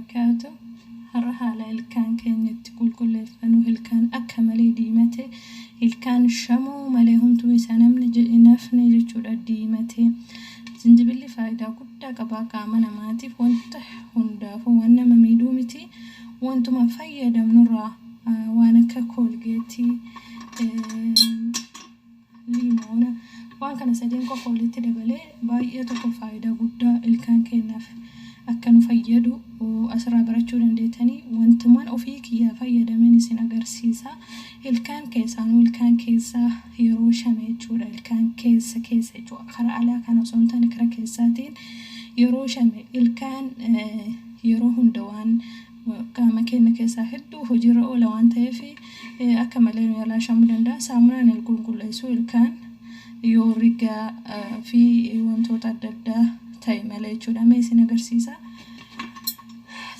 Wabarakaatu. Har'a haala ilkaan keenya itti qulqulleeffannu, ilkaan akka malee diimate, ilkaan shamoo malee homtuu isa namni hin hafne jechuudha diimate. Zinjibilli faayidaa guddaa qaba qaama namaatiif, wanta hundaafuu waan nama miidhuu miti. Wantuma fayyadamnurraa waan akka Koolgeetii, liimoona, waan kana sadeen qofa walitti dabalee baay'ee tokko faayidaa guddaa ilkaan keenyaaf akka nu fayyadu asirraa barachuu dandeettanii. Wantumaan ofii kiyyaa fayyadameen isin agarsiisa. Ilkaan keessaanuu ilkaan keessaa yeroo shame jechuudha. Ilkaan keessa keessa jechuudha. Karaa alaa kana osoo hin taane karaa keessaatiin yeroo shame, ilkaan yeroo hunda waan qaama keenya keessaa hedduu hojiirra oola waan ta'eef akka malee nu jalaa shamuu danda'a. Saamunaan qulqulleessuu ilkaan yoo rigaa fi wantoota adda addaa ta'e malee jechuudha. Mee isin agarsiisa.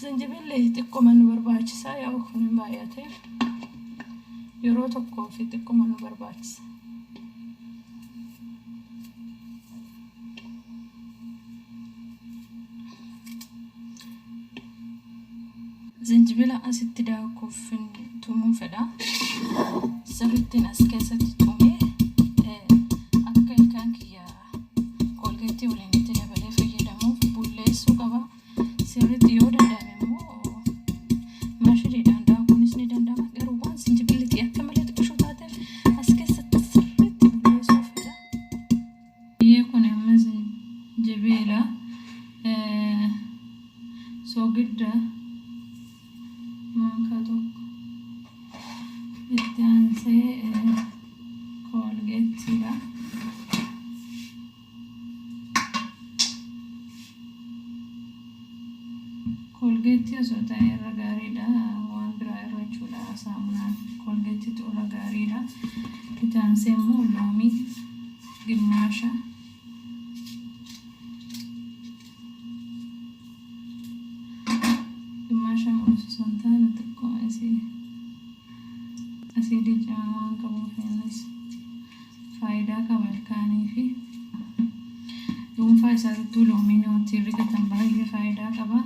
Zinjibilli xiqqooma nu barbaachisa. Yaa kun hin baay'ate. Yeroo tokkoo fi xiqqooma nu barbaachisa. Zinjibila asitti daakuuf tumuu fedha. Sirrittiin as keessatti tumee akka ilkaan kiyya Koolgeettii waliin itti dabalee fayyadamuuf bulleessuu qaba. Sirriitti yoo danda'ame immoo maashiniidhaan daakuunis ni danda'ama. Garuu waan zinjibilli akka malee xiqqishuu taateef as keessatti sirriitti bulleessuu fedha. Biyyee kun amma zinjibiila, soogidda maankaa tokko, itti aansee Koolgeettiidha. Koolgeettii osoo ta'e irra gaariidha. Waan biraa irra jechuudha. Saamunaan koolgeettiitu irra gaariidha. Itti aansee immoo loomii gimmaasha. Gimmaasha osoo hin taane xiqqoo asii asiidii cimaa waan qabuuf innis faayidaa qaba ilkaanii fi dhuunfaa isaatittuu loomiin yoo ittiin rigatan baay'ee faayidaa qaba.